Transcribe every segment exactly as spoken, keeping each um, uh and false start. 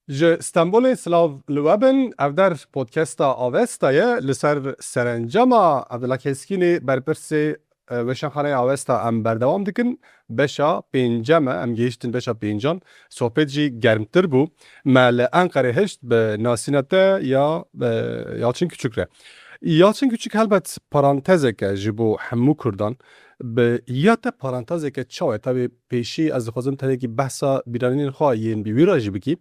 Ji Stenbolê silav li we bin. Ev der podcasta Avesta ye. Li ser serencama Evdila Keskînê, berpirsê, e, Weşanxaneyê Avesta em berdewam dikin. Beşa pêncem e, em gihiştin beşa pêncan. Sohbet jî germtir bû. Me li Enqerê hişt bi nasîna te ya, e, Yalçin Küçük re. Yalçin Küçük helbet parantezek e ji bo hemû Kurdan. Bi ya te parantezeke çawa ye? Tabî pêşî ez dixwazim tenekî behsa bîranînên xwe yên bi wî re jî bikî.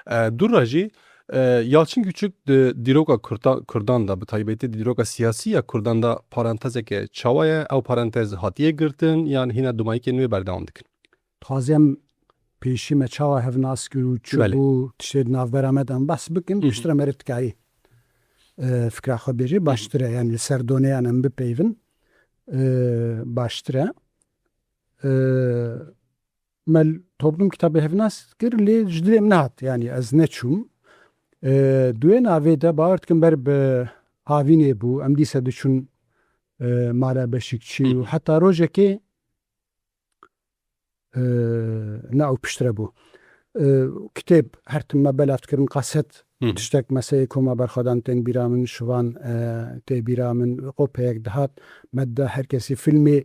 E, dû re jî, e, Yalçin Küçük di dîroka Kurta-, Kurdan de, bi taybetî di dîroka siyasî ya Kurdan de parantezeke çawa ye? Ew parantez hatiye girtin yan hîna dûmayîkên wê berdewam dikin? Dixwazim pêşî me çawa hev nas kir û çi Belê. bû, tiştê di navbera me de em behs bikin, Hı hı. piştre me rê dikayî, e, fikra xwe bêjî, baştir e. Yani li ser doneyan em bipeyvin, e, baştir e. E, me li toplum kitabê hev nas kir, lê ji dilê min nehat. Yani ez neçûm. E, duê navê de bawer dikim ber bi havînê bû. Em dîse diçûn, e, mala Beşikçî û Hı hı. heta rojekê e, ne ew piştre bû. E, kitêb her tim me belav dikirin, kaset, Hı hı. tiştek meseyê koma berxwedan tên bîra min, şivan, e, tê bîra min, qopeyek dihat, me da her kesî filmê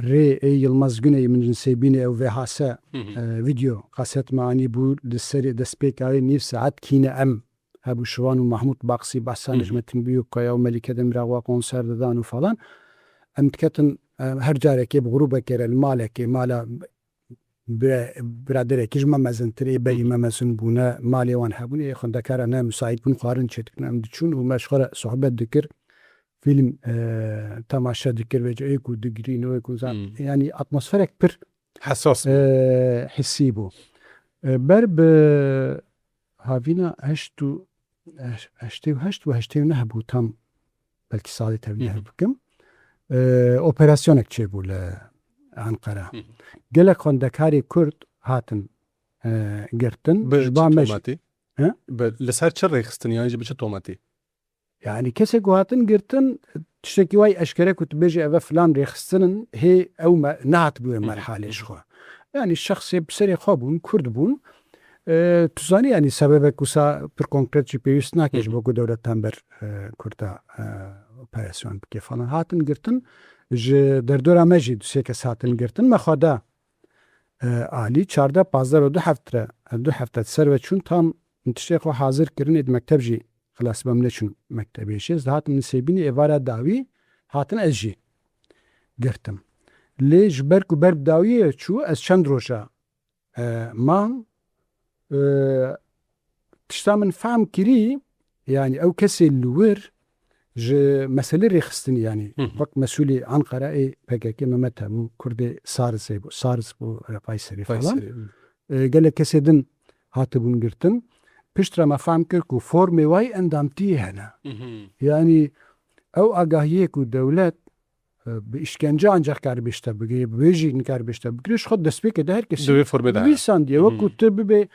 rê ê Yilmaz Güney min ji Sêbînê ew V H S, Hı hı. e, video kaset me anî bû, li serê destpêka wê nîv saet kîne em hebû şivan û Mahmûd Baksî behsa Hı hı. Necmettin Büyükkaya û Melike Demirağwa konser didan û falan. Em diketin, e, her carekê bi grûbekê re li malekê, mala bire-, biraderekî ji me mezintir ê berî Hı hı. me mezin bûne, malê wan hebûne, ê xwendekara ne misaît bûn, xwarin çêdikin, em diçûn û me ji xwe re sohbet dikir. Fîlm, e, temaşe dikir, vêca ê ku digirîn û ê ku zan. Hı. Yani atmosferek pir Hesas bû. e, hissî bû. E, ber bi havîna heşt û, heş-, heştê û heşt û heştê û neh bû tam, belkî salê tevlî Hı hı. hev bikim. E, operasyonek çêbû li Enqera. Hı hı. Gelek xwendekarê Kurd hatin, e, girtin. Bi Ji çi ba me jî tometî? He? Bi, li ser çi rêxistin, yani jî bi çi tometî? Yani kesê ku hatin girtin, tiştekî way eşkere ku tu bêjî eve filan rêxistin in, hê ew me-, nehatibûye Hı hı. merhalê ji xwe. Yani şexsê bi serê xwe bûn, Kurd bûn. E, tu zanî yani sebebek wisa pir konkret jî pêwîst nake ji Hı hı. bo ku dewlet hember, e, Kurda, e, operasyon bike falan. Hatin girtin, ji derdora me jî du sê kes hatin Hı. girtin. Me xwe da, e, alî, çardeh, pazdeh û du hefte, du hefte ser ve çûn tam tiştê xwe hazir kirin, ê di mekteb jî xilas bim neçûn mektebê jî. Ez dihatim li Sêbînê êvara dawî hatin ez jî girtim. Lê ji ber ku ber bi dawiyê çû, ez çend roja, e, mam, e, tişta min fehm kirî, yani ew kesê li wir ji meselê rêxistinî, yani Hı hı. wek mesûlê Ankara ê P K K Mehmet Hebû, Kurdê Sars ê bû, Sars bû, e, Fayserî falan. Fayserî, hı. E, gelek kesê din hatibûn girtin. Piştre me fehm kir ku formê way endamtiyê hene. Hı hı. Yani ew agahiyê ku dewlet, e, bi îşkence ancak kar bêşte bigirê, bi wê jî nikar bêşte bigirê, ji xwe destpêkê de her kesî Di wê formê de hene. nivîsandiye. Hı hı. Wek ku tu bibê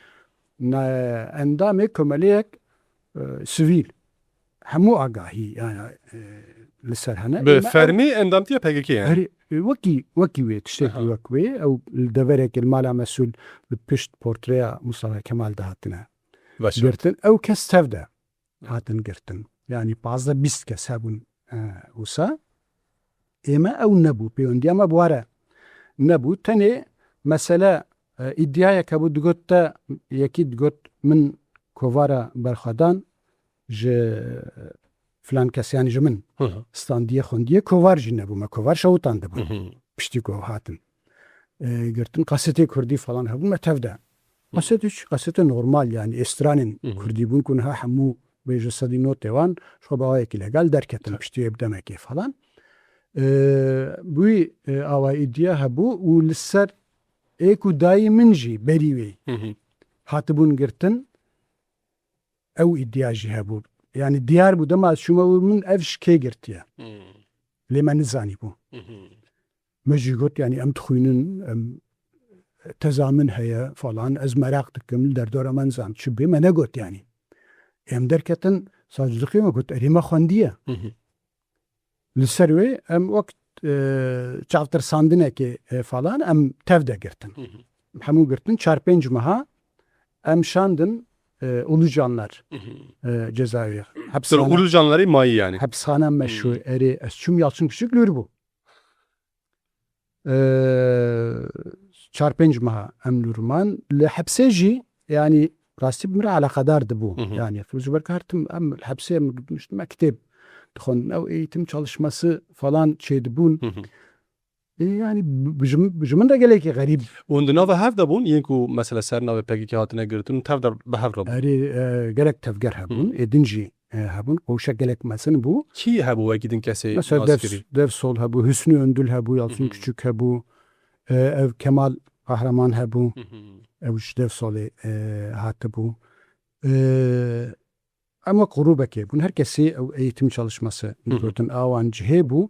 ne-, endamê komeleyek, e, sivîl. Hemû agahî, yani, e, li ser hene. Bi Ê me ew fermî endamtiya P K K yani. Herî, e, wekî, wekî wê, tiştekî Aha. wek wê, ew li deverekê li mala mesûl bi pişt portreya Mustafa Kemal de hatine Baş e. girtin. Ew kes tev de hatin girtin. Yani pazdeh bîst kes hebûn, e, wisa. Ê me ew nebû, pêwendiya me bi wa re nebû. Tenê mesele, e, îdiayek hebû, digot te, yekî digot min kovara berxwedan ji filan kes, yani ji min Hı hı. standiye xwendiye, kovar jî nebû, me kovar şewitandibû. Hı hı. Piştî ku ew hatin, e, girtin, kasetê kurdî falan hebû, me tev de. Hı. Kaset hiç, kasetê normal, yani ê stranên Hı hı. kurdî bûn ku niha hemû bêje sedî notê wan, ji xwe bi awayekî legal derketin, Tabii. piştî wê bi demekê falan. E, bi wî, e, awayî îdiya hebû û li ser ê ku dayî min jî berî wê Hı hı. hatibûn girtin, ew îdiya jî hebû. Yani diyar bû, dema ez çûme wir, min ev ji kê girtiye? Hmm. Lê me nizanîbû. Mhm. Me jî got, yani em dixwînin, em teza min heye falan, ez meraq dikim, li derdora me nizam çi bê, me negot yani. Em derketin, Saciliqê me got, erê me xwendiye. Mhm. Li ser wê em wek, e, çavtirsandinekê, e, falan em tev de girtin. Hı hı. Hemû girtin, çar pênc meha em şandin, e, Ulucanlar, e, cezaevi. Hepsxane, Ulucanlarê mayî yani. Hepsxane meşhur, erê, ez çûm Yalçın Küçük li wir bû. E, çar pênc meha em li wir man. Li hepsê jî, yani, rastî bi min re eleqedar dibû. Yani, ji ber ku her tim em li hepsê em dişt me kitêb dixwendin. Ew eğitim çalışması falan çêdibûn. E, yani, bi, bi ji min, bi ji min re gelekî xerîb. Hûn di nava hev de bûn, yên ku mesela ser navê P K K hatine girtin, tev de bi hev re bûn? Erê, e, gelek tevger hebûn. Ê din jî, e, hebûn. Qewşek gelek mezin bû. Kî hebû wekî din kesê? Mesela Dev, Devsol hebû, Hüsnü Öndül hebû, Yalçın Küçük hebû, e, ev Kemal Kahraman hebû. Ew ji Devsolê, e, hatibû. E, Em wek grûbekê bûn. Her kesî ew eğitim çalışması digotin, a wan cihê bû.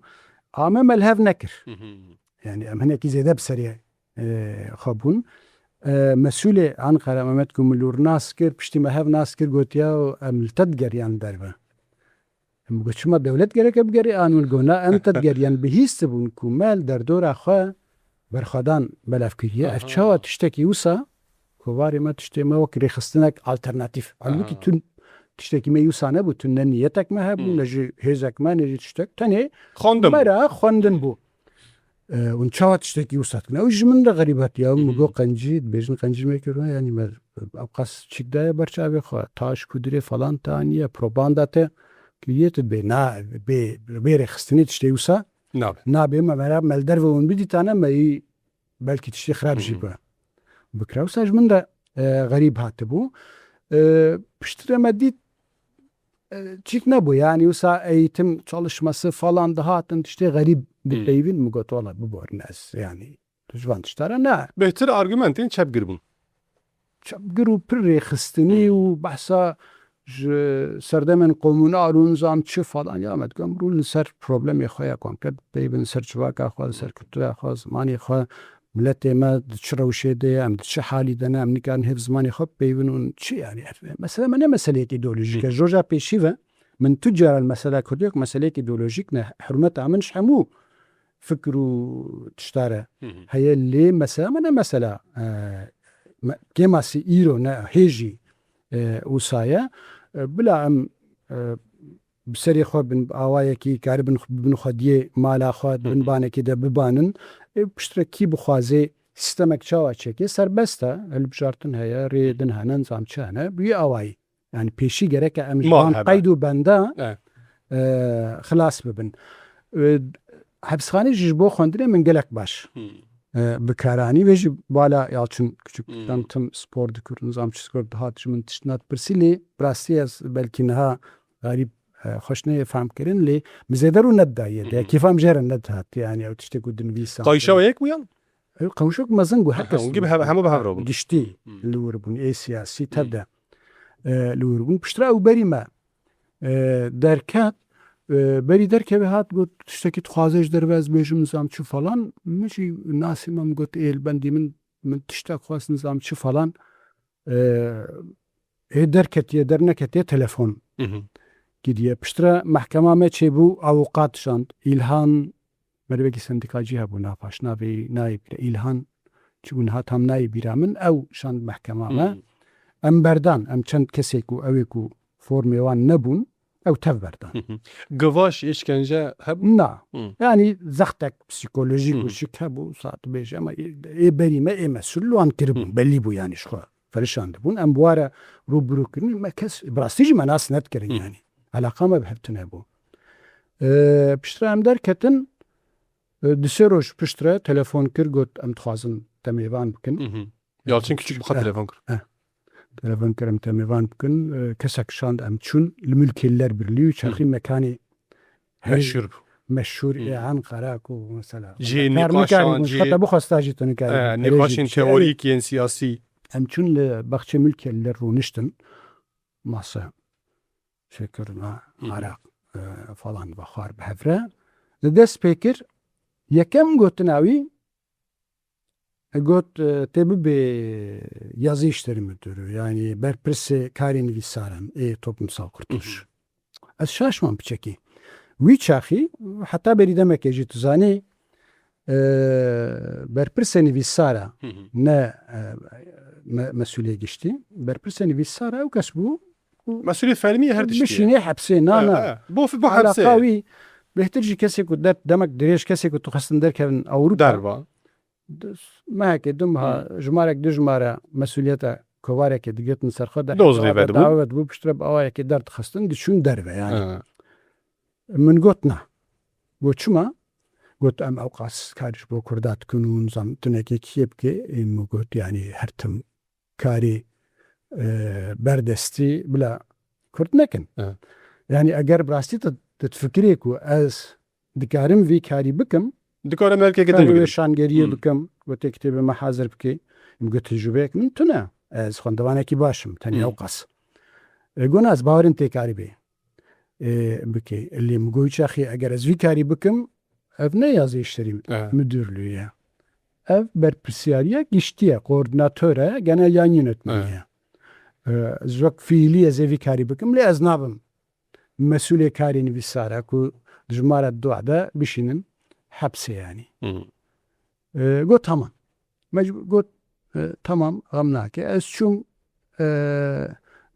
A me me li hev nekir. Yani em hinekî zêde bi serê, e, xwe bûn. E, mesûlê Anqara Mehmet ku min li wir nas kir, piştî me hev nas kir, got, ya em li te digeriyan li derve. Em got, çima dewlet gereke bigerê an min? Got, na, em te digeriyan. Bihîstibûn ku me li derdora xwe berxwedan belav kiriye. Ev çawa tiştekî wisa, kovarê me, tiştê me wek rêxistinek alternatîf. Halbûkî tu tiştekî me wisa nebû, tu ne niyetek me hebû, ne jî hêzek me, ne jî tiştek. Tenê xwendin bû. Mera xwendin bû. E, hûn çawa tiştekî wisa dikin? Ew ji min re xerîb hatiye. Min got, qencî, dibêjin qencî me kir, yanî me ew qas çîk daye ber çavê xwe. Taş, kudurê falan te aniye, propaganda te kiriye, tu dibê, na, bê, bê rêxistinê tiştê wisa nabe. Nabe, me mera me li derve hûn bidîtane, me yî belkî tiştê xirab jî bi, bikira. Wisa ji min de, e, xerîb hatibû. E, piştre me dît, e, çîk nebû. Yani wisa eğitim çalışması falan dihatin, tiştê xerîb dipeyivîn, min got, wala biborin ez, yani, tu ji van tişta re ne. Bêhtir argumentên çepgir bûn. Çepgir û pir rêxistinî û behsa ji serdemên komunal û nizam çi falan, ya me digot, em rû li ser problemê xwe ya konkret, peyvin li ser civaka xwe, li ser kultura xwe, zimanê xwe, miletê me di çi rewşê de ye, em di çi halî de ne, em nikarin hêv zimanê xwe bipeyvin û çi yani, ev mesele me ne meseleyek îdeolojîk e. Ji roja pêşî ve min tu cara li mesela Kurdiyek meseleyek îdeolojîk ne, hurmeta min ji hemû fikr û tişta re heye, lê mesela me ne mesela, e, me, kêmasî îro ne hê jî, e, wisa ye. E, bila em, e, bi serê xwe bin, bi awayekî karibin xwe, bibin xwediyê mala xwe, di bin banekê de bibanin. E, piştre kî bixwaze sîstemek çawa çêke, serbest e, hilbijartin heye, rê din hene, nizam çi hene, bi wî awayî. Yani pêşî gereke em ji van qeyd û benda, e, xilas bibin. E, hepsxanê jî ji bo xwendinê min gelek baş, e, bi kar anî. Vê jî bala Yalçın Küçük, em tim spor dikir, nizam çi dikir, dihat ji min tişt nedipirsî, lê bi rastî ez belkî niha xerîb, e, xweş neyê fehm kirin, lê min zêde rû nedidaye. De kêfa min jê re nedihat, yani ew tiştê ku dinivîsan. Qayîşa we yek bû yan? Ew qewşok mezin bû, her kes hemû bi hev re bûn. Giştî li wir bûn, ê siyasî tev de, e, li wir bûn. Piştre ew berî me, e, derket, e, berî derkevê hat got, tiştekî dixwaze ji derve ez bêjim, nizam çi falan. Min jî nasî me, min got, ê li bendî min, min tiştek xwest, nizam çi falan. E, ê derketiye, derneketiye, telefon kiriye. Piştre mehkema me çêbû, avûqat şand. Îlhan, merivekî sendîkacî hebû, na paş navê nayê bîra. Îlhan çi bû niha tam nayê bîra min. Ew şand mehkema me. Em berdan, em çend kesê ku ew ê ku formê wan nebûn, ew tev berdan. Givaş, îşkence hebû? Na. Yani zextek psîkolojîk û şik hebû, saet bêje, ama ê, ê berî me, ê mesûl li wan kiribûn. Bellî bû yani ji xwe. Perişan dibûn. Em bi wa re rû bi rû kirin. Me kes, bi rastî jî me nas nedikirin yani. Eleqa me bi hev tune bû. E, piştre em derketin, e, du sê roj piştre telefon kir, got, em dixwazin te mêvan bikin. Yalçın Küçük bi xwe telefon kir. Eh. Telefon kir, em te mêvan bikin. E, kesek şand, em çûn. Li Mülkeliler Birliği û çaxî mekanê meşhur bû. Meşhur ê Ankara ku mesela. Cihê nîqaşan, cihê, xeta bixwesta jî tu nikarî. E, nîqaşên teorîk yên siyasî. Em çûn li baxçê Mülkeliler rûniştin. Masa çêkirina, araq, e, falan ve xwar bi hev re. Li dest pê kir, yekem gotina wî, e, got, e, tê bibê yazı işleri müdürü, yani berpirsê karê nivîsaran ê Toplumsal Kurtuluş. Ez şaş mam piçekî. Wî çaxî, heta berî demekê jî tu zanî, e, berpirsê nivîsara ne, e, me, mesulê giştî. Berpirsê nivîsar ew kes bû. Mesulê fermî her tiştî. Bişînê hepsê, na, na. Bo, bo hepsê. Alaqa wî bêhtir jî kesê ku der, demek dirêj kesê ku tu xwestin derkevin Ewropa. Derva. Mehekê du meha jimarek du jimare mesuliyeta kovarekê digitin ser xwe de. Doz lê vedibû. Davet bû piştre bi awayekê derdixistin diçûn derve yani. Min got na. Got çima? Got em ew qas kar ji bo Kurda dikin û nizam tunekê kiyê bike. Ê, min got yani her tim karî e, berdestî bila Kurd nekin. Evet. Yani eger bi rastî tu, tu difikirê ku ez dikarim vî karî bikim, Dikare merkekê karî din wê bigrin. şangeriyê Hmm. bikim, wê tê kitêbê me hazir bikê. Min got tecrûbeyek min tune. Ez xwendevanekî baş im, tenê Hmm. ew qas. E, got na ez bawerim tê karî bê. E, bikê. Lê min got çaxî eger ez vî karî bikim, ev ne yazê işlerî Evet. müdürlüğü ye. Ev berpirsiyariya giştî ye, koordinator e, genel yayın yönetmeni ye. E, ez wek fiilî ez ê vî karî bikim, lê ez nabim mesulê karê nivîsar e ku di jimara dua de bişînin hepsê yani. Hmm. E, got tamam. Mecbur got e, tamam, xem nake. Ez çûm e,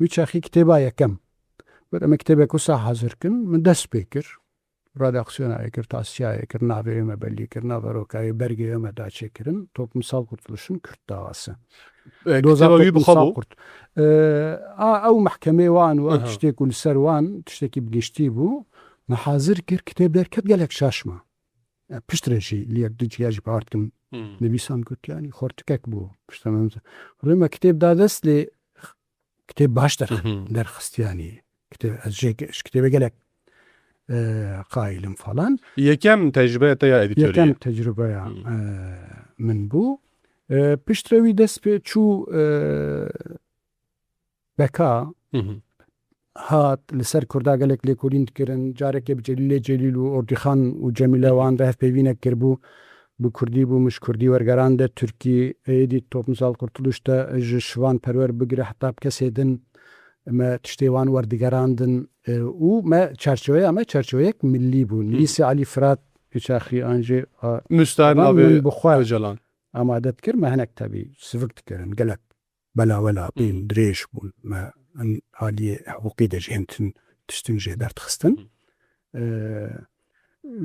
wî çaxî kitêba yekem. Got em ê kitêbek wisa hazir kin. Min dest pê kir. Redaksiyona yê kir, tasîya yê kir, navê wê me belî kir, naveroka yê, bergê wê me da çêkirin. Toplumsal Kurtuluşun Kürt Davası. E, Doza kitêba wî bi xwe Toplumsal bû. Kurt. E, a, ew mehkemê wan û ew Aha. tiştê ku li ser wan, tiştekî bi giştî bû. Me hazir kir, kitêb derket gelek şaş ma. E, piştre jî li yek du ciya jî bawer dikim. Hmm. Nivîsan got yani xortikek bû. Piştre me, rê me kitêb da dest lê kitêb baş der, Mhm. derxist yani. Kitêb, ez jê, ji kitêbê gelek e, qayîlim falan. Yekem tecrübe te ya edîtoriyê. Yekem tecrübeya Hmm. e, min bû. E, piştre wî dest pê çû e, beka Mhm. hat, li ser Kurda gelek lêkolîn dikirin. Carekê bi Celîlê Celîl û Ordîxan û Cemîle wan re hevpeyvînek kiribû. Bi Kurdî bû, min ji Kurdî wergerande Tirkî, êdî Toplumsal Kurtuluş de ji Şivan Perwer bigire heta bi kesê din me tiştê wan werdigerandin, e, û me çarçoveya me çarçoveyek millî bû. Nivîsê Alî Firat, Piçaxî an jî, a, Müstar Van navê min bi xwe Ocalan. amade dikir, me hinek tebî sivik dikirin, gelek belawela bûn, Hı. dirêj bûn, me em aliyê hiqûqî de jî hin tin tiştin jê derdixistin. E,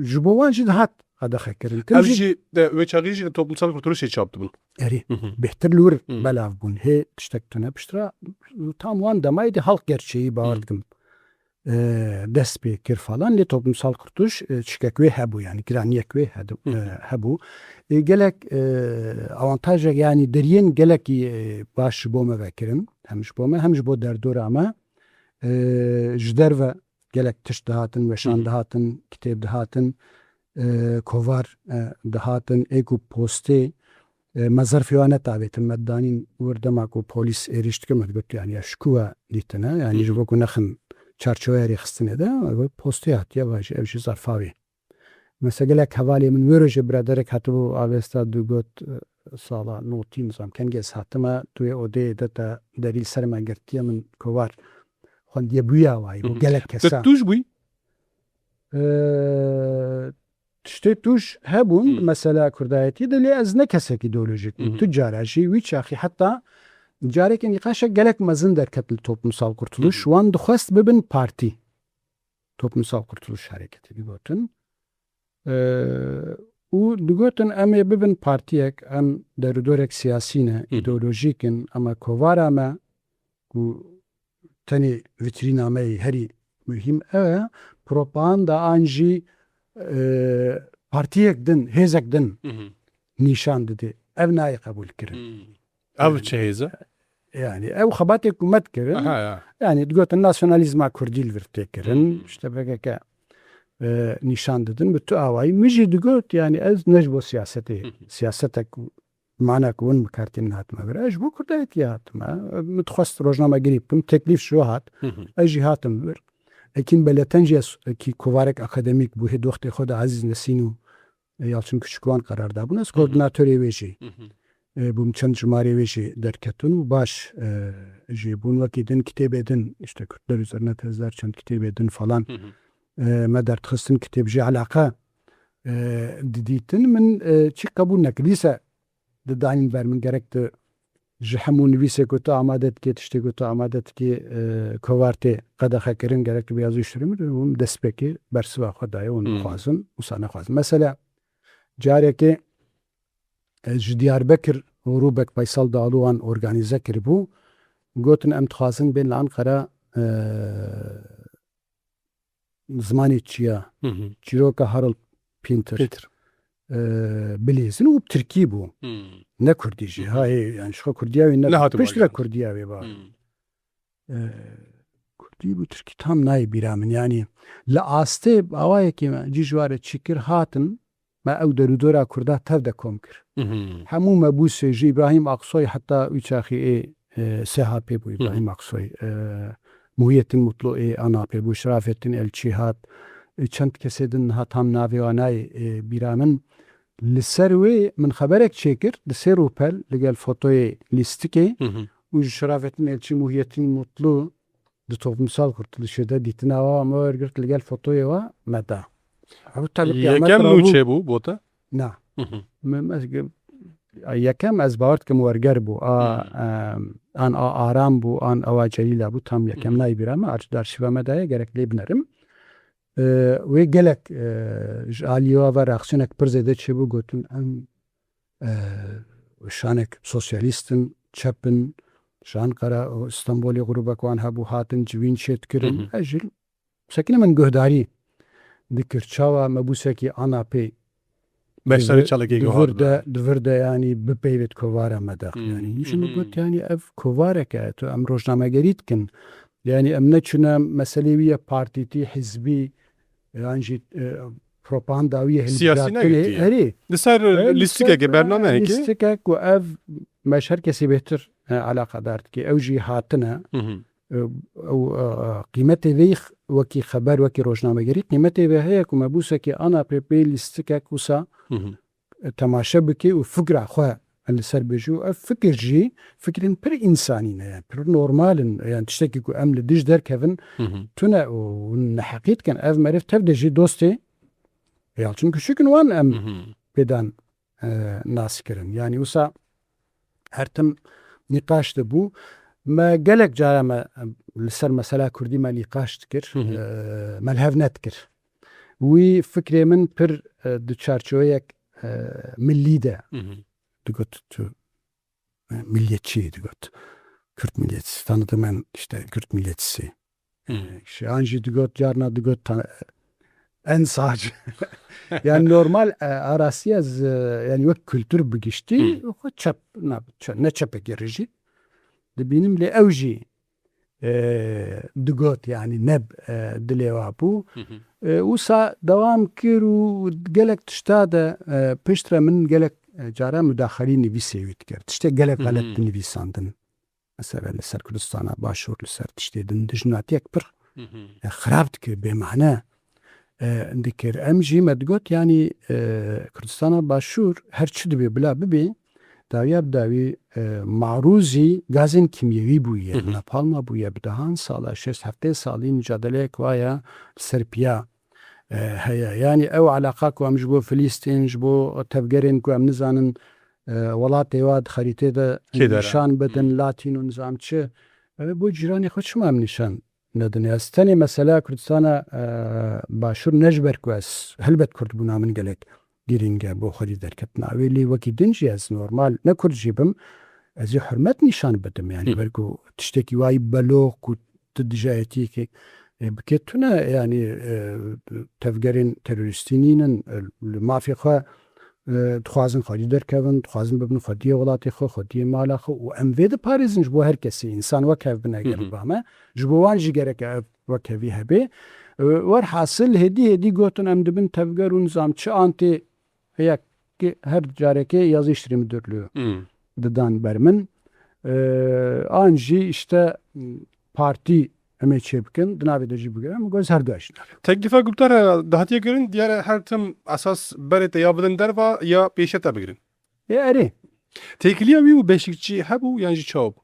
ji bo wan jî dihat qedexe kirin. Tim Ev jî jî de wê çaxî jî li Toplumsal Kurtuluşê çap dibûn. erî Mhm. bêhtir li wir Hı. belav bûn. Hê tiştek tune piştre tam wan demayê de halk gerçeyi bawer Hı. dikim. E, dest pê kir falan lê Toplumsal Kurtuluş e, çikek wê hebû yani giraniyek wê hedu- Hı. e, hebû. E, gelek e, avantajek yani deriyên gelekî e, baş ji bo me vekirin. Hem ji bo me hem ji bo derdora me. E, ji derve gelek tişt dihatin, weşan Hı. dihatin, kitêb dihatin, e, kovar e, dihatin, ê ku postê e, me zerfê wan netavêtin, me danîn wir dema ku polîs êrîş dike, me digot yani ya ji ku we dîtine, yani ji bo ku nexin çarçoveya rêxistinê de, me got postê hatiye, va jî ev jî zerfa wê. Mesela gelek hevalê min wê rojê biraderek hatibû Avesta digot e, sala notî nizam kengê ez hatime, tu yê odeyê de te derî li ser me girtiye, min kovar xwendiye bûya wayî, Hı bû hı. gelek Te kesa. tûj bûyî? E, tiştê tûj hebûn, Hı. mesela Kurdayetî de lê ez ne kesekî ideolojik bûm. Hı. Tu cara jî wî çaxî heta carekê nîqaşek gelek mezin derket li Toplumsal Kurtuluş. Hı. Wan dixwest bibin partî. Toplumsal Kurtuluş Hareketi digotin. Ee, û digotin em ê bibin partiyek, em derûdorek siyasî ne, Hı. ideolojîk in, ama kovara me ku tenê vitrîna me yê herî muhîm ew e, propaganda an jî e, partiyek din, hêzek din Hı hı. nîşan dide. Ev nayê qebûl kirin. Hı. Ev çi hêz e? Yani ew xebatê ku me dikirin, Aha ya. yani digotin nasyonalîzma kurdî li vir tê kirin, Hı. işte P K K e, nîşan didin, bi tu awayî. Min jî digot, yani ez ne ji bo siyasetê, Hı hı. siyasetek mana ku hûn mikartîn hatime vir. Ez ji bo kurdayetî hatime. Min dixwest rojnamegirî bikim, teklîf ji we hat. Hı hı. Ez jî hatim vir. Ekîn Beleten jî ez, ekî kovarek akademîk bû, hê doxtê xwe de Ezîz Nesîn û e, Yalçın Küçükwan qerar dabûn. Ez Hı hı. koordinatorê wê jî Hı hı. e, bûm, çend jimarê wê jî derketin û baş e, jî bûn. Wekî din kitêbê din, işte Kürtler üzerine tezler, çend kitêbê din falan Hı hı. e, me derdixistin, kitêb jî elaqe e, didîtin. Min e, çi qebûl nekir. Dîse didanîn ber min, gerek di ji hemû nivîsê ku tu amade dikê, tiştê ku tu amade dikê, e, kovar tê qedexekirin, gerek tu bi yazî şirî min, hûn destpêkê bersiva xwe daye, hûn Hmm. dixwazin, wisa nexwazin. Mesela, carekê, e, ji Diyarbekir grûbek Faysal Daluwan organîze kiribû, gotin, em dixwazin bên li Anqara, e, zimanê çiya, Hı hı. çîroka Harold Pinter, Pinter. e, bilîzin û bi tirkî bû. Hmm. Ne kurdî jî. Hı hı. Ha, hê, yani, ji xwe kurdiya wê ne, Nehatibû piştre agirandin. kurdiya wê ba. Hmm. E, kurdî bû, tirkî tam nayê bîra min. Yani, li astê awayekê me cî ji ware çî kir hatin, me ew derûdora kurda tev de kom kir. Hı hı. Hemû mebûsê ji Îbrahîm Aksoy heta wî çaxî ê, e, S H P bû Hı hı. Îbrahîm Aksoy. E, Muhiyettin Mutlu ê A N A P bû, Şirafettin Elçî hat. E, çend kesê din niha tam navê wan nayê, e, bîra min. Li ser wê min xeberek çêkir, di sê rûpel li gel fotoyê lîstikê Hı hı. û ji Şirafettin Elçî, Muhiyettin Mutlu di toplumsal kurtuluşê de dîtina wa me wergirt, li gel fotoyê wa me da. Ew tabi qiyameta Yekem ra nû bû. çê bû, bota? Na. Hı hı. Me, me, yekem ez bawer dikim werger bû. A, Hı. em, an a Aram bû, an ewa Celîla bû, tam yekem Hı hı. nayê bîra me, arş-, di arşîva me de ye, gerek lê binerim. E, wê gelek, e, ji aliyê wa ve reaksiyoneke pir zêde çêbû, gotin em, e, şanek sosyalîst in, çep in, ji Anqara û Stenbolê grûbek wan hebû, hatin civîn çêdikirin. Hı hı. Ez jî sekine min guhdarî dikir, çawa mebûsekî A N A P Beşdarî di vir, çalakê di vir guhardin. de, di vir de, yani, bipeyvêt kovara me de. Hmm. Yani, min jî Hı hı. got, yani, ev kovarek e, tu em rojnamegerî dikin. Yani, em neçûne meselê wî ye partîtî, hizbî, yan jî, e, propaganda wî ye Siyasî hilbijartinê. neyê. Herî. Li ser E, li lîstikekê, ser, bernameyekê? lîstikek ku ev me ji her kesî bêhtir, e, alaqadar dike. Ew jî hatine. Hı hı. E, ew, e, e, qîmetê vê x-, wekî xeber, wekî rojnamegerî, qîmetê vê heye ku mebûsekî A N A P pê lîstikek wisa, Hı hı. e, temaşe bike û fikra xwe li ser bêje û ev fikir jî fikrên pir însanî ne, yani pir normal in, yani tiştekî ku em li dij derkevin Hı hı. tune û neheqî dikin. Ev meriv tev de jî dostê Yalçin Küçük in, wan em Hı hı. pêdan e, nas kirin. Yani wisa her tim nîqaş de bû. Me gelek cara me, e, li ser mesela kurdî me nîqaş dikir, Hı hı. e, me li hev nedikir. Wî fikrê min pir, e, di çarçoveyek, e, millî de Hı hı. digot tu, e, milliyetçi digot. Kürt milliyetçisi. Tanıdım ben işte Kürt milliyetçisi. Hmm. Şiyan jî digot, carna digot, ta-, en sağcı. Yani normal, e, arasiye z-, yani wek kültür bigiştî, Hmm. xwe çep, na, çe-, ne çepekê rijî. Dibînim lê ew jî, e, digot, yani ne, e, dilê wa bû. Hı hı. E, wisa dewam kir û gelek tişta de, e, piştre min gelek, e, cara mudaxalî nivîsê wî dikir. Tiştê gelek Hı hı. xelet dinivîsandin. Mesela li ser Kurdistana Başûr, li ser tiştê din dijminatiyek pir, Hı hı. e, xirab dikir, bêmane, e, dikir. Em jî me digot, yanî, e, Kurdistana Başûr her çi dibe bila bibe, dawiya bi dawî, e, marûzî gazên kîmyewî bûye, Hı hı. napalma bûye, bi dehan sala, şeş heftê salî mucadeleyek waya li ser piya e, heye. Yanî ew alaqa ku em ji bo Filîstîn, ji bo tevgerên ku em nizanin, e, welatê wa di xerîtê de Kê dere? nîşan bidin, Hmm. Latîn û nizam çi, ev bo cîranê xwe çima em nîşan nedin? Ez tenê mesela Kurdistana, e, Başûr ne ji ber ku ez helbet Kurdbûna min gelek girîng e bo xwedî derketina wê, lê wekî din jî ez normal ne Kurd jî bim, ez ê hurmet nîşan bidim. Yani Hı. ber ku tiştekî wayî belox ku tu dijayetiyekê, e, bike tune, yani, e, tevgerên terorîstî nînin, e, li mafê xwe, e, dixwazin xwedî derkevin, dixwazin bibin xwediyê welatê xwe, xwediyê mala xwe û em vê diparêzin ji bo her kesî, însan wek hev bin eger Hı hı. ba me, ji bo wan jî gereke ev wek hevî hebe. E, werhasil hêdî hêdî gotin em dibin tevger û nizam çi an tê heye ki her carekê yazî şirî müdürlüğü Hmm. didan ber min. E, an jî işte partî em ê çê bikin, di navê de jî bigirin, min got her du eşin. Teklifa guhdar dihatiye kirin, diyar e her tim esas berê te ya bidin derva ya pêşe te bigirin. E, erê. Têkiliya wî û Beşikçî hebû yan jî çawa bû?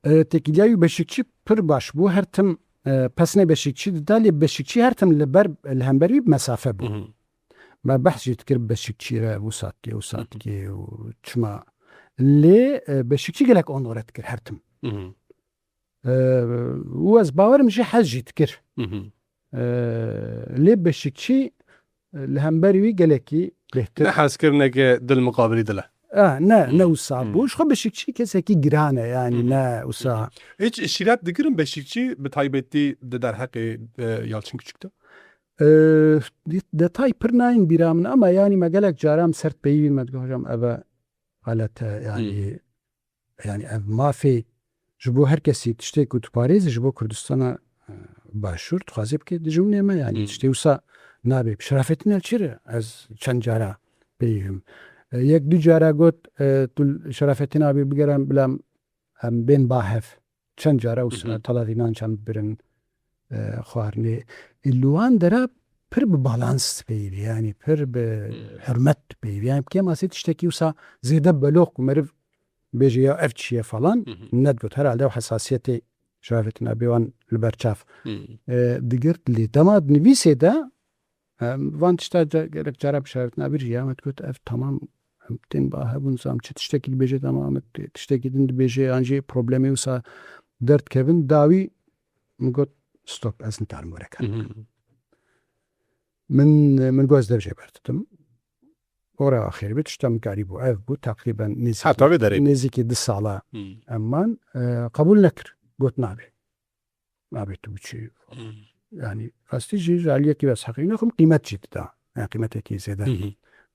E, têkiliya wî û Beşikçî pir baş bû. Her tim, e, pesnê Beşikçî dida, lê Beşikçî her tim li ber, li hember wî bi mesafe bû. Hı hı. Me behs jî dikir Beşikçî re, wisa dikê, wisa Hı hı. dikê û çima Lê, e, Beşikçî gelek onore dikir her tim. E, û ez bawerim jî hez jî dikir. E, lê Beşikçî, e, li hemberî wî gelekî bêhtir. Ne hezkirineke dil muqabilî dil e. Ah, ne, ne wisa bû. Ji xwe Beşikçî kesekî giran e, yanî ne wisa. Hiç şîret digirin Beşikçî bi taybetî di derheqê, e, Yalçın Küçük de? E, detay pir nayên bîra min ama yanî me gelek caran ser peyivî me digot, hocam, ev e xelet e, yanî, yanî ev mafê ji bo her kesî tiştê ku diparêze ji bo Kurdistana, e, Başûr dixwaze bike dijminê me, yanî tiştê wisa nabe. Bi Şerafettin Elçî re ez çend cara peyivim. E, yek du cara got, e, tu Şerafettin abi bigere bila em bên ba hev. Çend cara wisa telavînan çend birin, e, xwarinê. Ê, li wan dera pir bi balans peyivî, yanî pir bi hurmet peyivî. Yanî bi kêmasê tiştekî wisa zêde belox ku meriv bêje ya ev çi ye falan, nedigot. Herhalde ew hesasiyetê Şerafettin abi wan li ber çav, e, digirt. Lê dema di nivîsê de, em, van tişta ca-, gelek cara bi Şerafettin abi jî ya me digot, ev tamam, em tên ba hebûn zam çi tiştekî dibêje, tamam, em tê-, tiştekî din dibêje, yan jî problemê wisa derdikevin. Dawî min got, stop, ez nikarim were kar bikim. Min, min got, ez dev jê berdidim. Ora axir bî, tişta min karîbû ev bû, teqrîben nêzîkî, heta vê derê bû. Nêzîkî du sala em man, e, qebûl nekir. Got, nabe. Nabe tu biçî. Yanî rastî jî ji aliyekî ve ez heqî nexim, qîmet jî dida. Yani qîmetekî zêde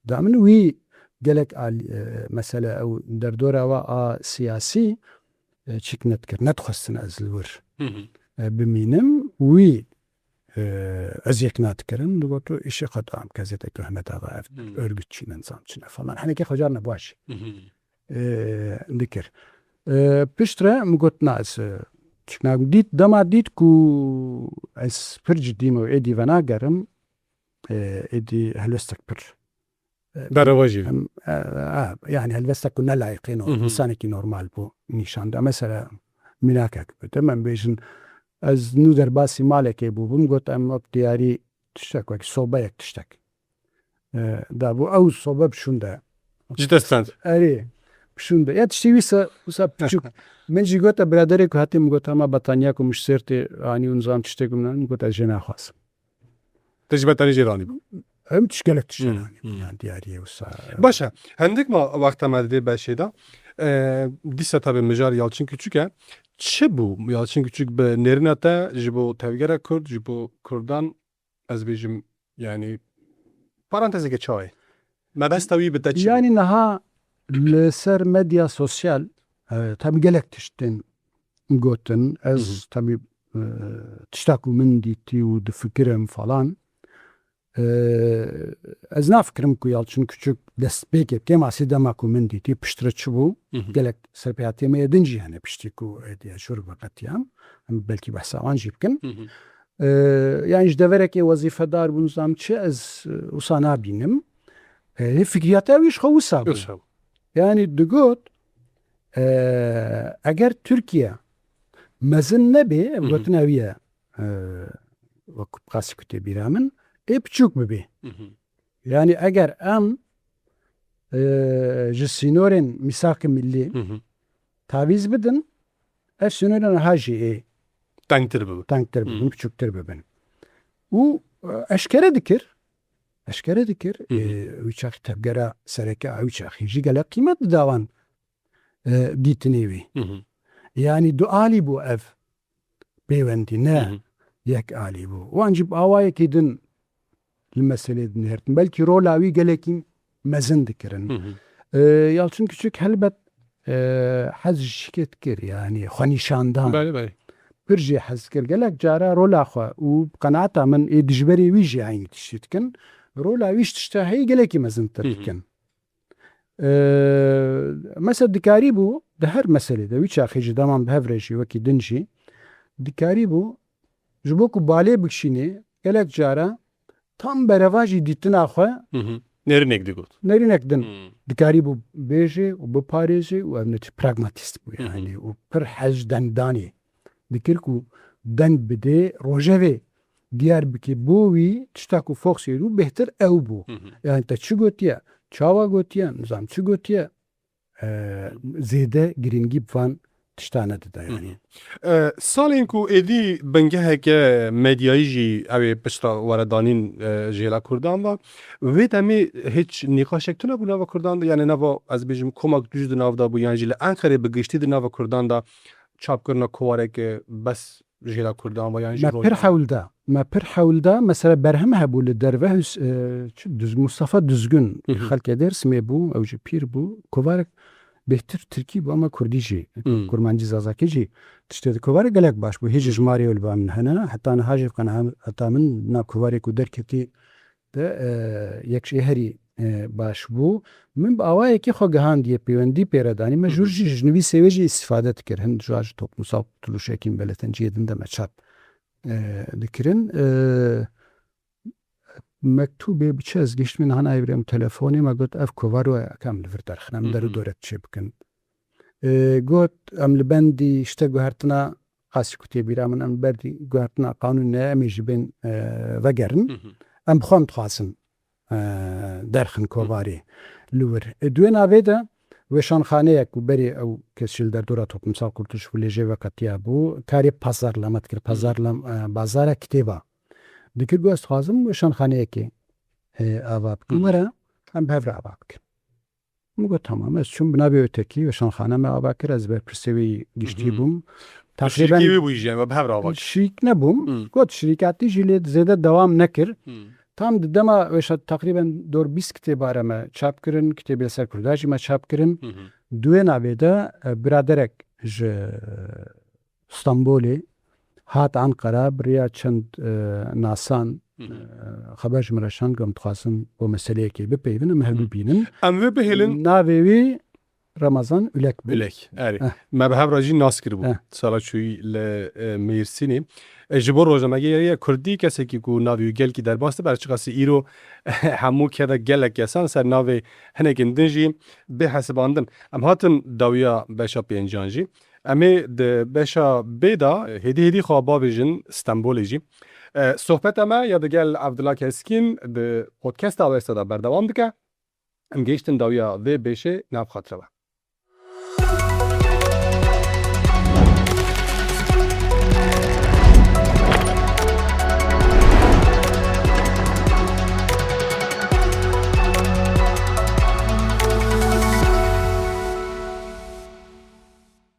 da min. Wî gelek al-, e, mesele ew derdora wa a siyasî, e, çîk nedikir. Nedixwestin ez li wir, e, bimînim. Wî, e, ez yek nadikirin. Digot, tu îşê xwe dam, gazeteke Hemedava ev örgütçî ne, nizam çi ne falan. Henekê xwe carna baş, e, dikir. E, piştre min got, na, ez, e, çik nakim. Dît, dema dît ku ez pir cidî me û êdî venagerim, e, êdî helwestek pir, e, berevajî. Em, e, e, yani helwestek ku ne layiqê no-, insanekî normal bû nîşan da. Mesela mînakek bidim, em bêjin, ez nû derbasî malekê bûbûm, got, em wek diyarî tiştek, wek sobeyek tiştek, e, dabû. Ew sobe bi şûn de. Ji dest stand. Erê, bi şûn de. Ya tiştê wîsa, wisa piçûk. Min jî gote biraderê ku hatî min got, hema betaniya ku min ji Sêrtê anî û nizam tiştê ku min anî, min got, ez jê naxwazim. Te ji betanî jê ranî bû? Em tişt gelek tişt ranî bû. Yani diyariyê wisa. Baş e. Hindik ma wexta me di vê beşê de, e, dîsa tabi mijar Yalçın Küçük e. Çi bû Yalçın Küçük bi nêrîna te ji bo tevgera Kurd, ji bo Kurdan, ez bêjim, yani, parantezeke çawa ye? Mebesta wî bi te çi bû? Yani niha li ser medya sosyal, e, tabi gelek tişt tên gotin. Ez tabi, e, tişta ku min dîtî û difikirim falan, e, ez nafikirim ku Yalçın Küçük destpêkê kêmasî dema ku min dîtî piştre çi bû. Gelek serpêhatiyê me yê din jî hene piştî ku êdî ez jor veqetiyam. Em belkî behsa wan jî bikin. E, yani ji deverekê wezîfedar bûn zam çi ez, e, wisa nabînim. E, fikriyata wî ji xwe wisa bû. Wisa bû. Yani digot, e, eger Tirkiye mezin nebê, ev gotina wî ye, e, wek qasî ku tê bîra min, ê piçûk bibê. Yani eger em, e, ji sînorên mîsaqê millî tavîz bidin, ev sînorên niha jî ê tengtir bibin, tengtir bibin, piçûktir bibin. Û, e, eşkere dikir, eşkere dikir, e, wî çaxî tevgera sereke a wî çaxî jî gelek qîmet dida wan, e, dîtinê wî. Yani du alî bû ev pêwendî, ne yek alî bû. Wan jî bi awayekî din li meselê dinihirtin. Belkî rola wî gelekî mezin dikirin. E, Yalçın Küçük helbet, e, hez ji şikê dikir, yani xwenîşandan. Belê, belê. Pir jê hez dikir. Gelek cara rola xwe û bi qenaeta min ê dijberê wî jî eynî tiştî dikin. Rola wî ji tişta heyî gelekî mezintir dikin. Ee, mesela dikarîbû di her meselê de, wî çaxê jî deman bi hev re jî wekî din jî dikarîbû ji bo ku balê bikişînê, gelek cara tam bereva jî dîtina xwe nêrînek digot. Nêrînek din dikarîbû bêjê û biparêzê û ev ne çi pragmatîst bû yani û pir hez dengdanê dikir ku deng bidê rojevê diyar bike bo wî tişta ku Fox yê bû bêhtir ew bû. Yani te çi gotiye, çawa gotiye, nizam çi gotiye, e, zêde girîngî bi van tişta nedide yanî. E, salên ku êdî bingeheke medyayî jî ew ê pişta were danîn, e, jêla Kurdan ve. Wê demê hiç nîqaşek tune bû nava Kurdan de, yanî nava, ez bêjim, komak tûj di nav de bû, yan jî li Enqerê bi giştî di nava Kurdan de çapkirina kovareke bes jêla Kurdan ve yan jî Me pir hewl da. Me pir hewl da. Mesela berhem hebû li derve Hus-, e, çi Düz-, Mustafa Düzgün, Hı hı. xelkê Dêrsimê bû, ew jî pîr bû. Kovarek bêhtir Tirkî bû ama Kurdî jî, Hı. Kurmancî Zazakî jî tiştê di kovarek gelek baş bû. Hêjî jimarê ew li ba min hene. Heta niha jî bi qenaet, heta min na kovarê ku derketî de, e, yek jê herî, e, baş bû. Min bi awayekî xwe gihandiye pêwendî pê re danî. Me Hı hı. jûr jî ji nivîsê wê jî îstîfade dikir. Hin ji ji toplumsal kurtuluşekî meletin cihê din de me çap, e, dikirin. E, mektûbê bi çi ez gihişt min hana ev rê em telefonê me got ev kovar we em li vir derxin, em der û dore çê bikin. E, got em li bendî işte guhertina qasî ku tê bîra min em berdî guhertina qanûnê em ê jî bên, e, vegerin. Hı hı. Em bi xwe em dixwazin, e, derxin kovarê li wir. E, di wê navê de weşanxaneyek ku berê ew kes jî li derdora toplumsal kurtuluş û lêjê veqetiya bû, karê pazarlama dikir, pazarlam-, e, bazara kitêba dikir. Got ez dixwazim weşanxaneyekê, e, ava bikim. Hı hı. Were em bi hev re ava bikin. Min got tamam, ez çûm bi navê ötekî weşanxane me ava kir, ez berpirsê wî giştî Hı hı. bûm. Tu şirîkî wî bûyî jî, em bi hev re ava kir. Şirîk nebûm. Hı. Got şirîkatî jî lê zêde dewam nekir. Hı. Tam di dema weşa teqrîben dor bîst kitêba re me çap kirin, kitêbê li ser Kurda jî me çap kirin. Hı hı. Di wê navê de, e, biraderek ji Stenbolê hat Anqara, bi riya çend, e, nasan, Hı hı. e, xeber ji min re şand, got em dixwazin bo meseleyekê bipeyvin, em hev Hı. bibînin. Em vê bihêlin. Navê wî Ramazan Ülek bû. Ülek, erê. Eh. Me bi hev re jî nas kiribû. Eh. Sala çûyî li, e, Mêrsînê. E, ji bo rojnamegeriyê kurdî, kesekî ku navê wî gelkî derbas dibe, her çiqasî îro hemû keve gelek kesan ser navê hinekên din jî bê hesibandin. Em hatin dawiya beşa pêncan jî. Em ê di beşa bê de, e, hêdî hêdî xwe bavêjin Stenbolê jî. E, sohbeta me ya digel Evdila Keskîn di podcasta Awesta de berdewam dike. Em gehiştin dawiya vê bêşê nav xatirê we.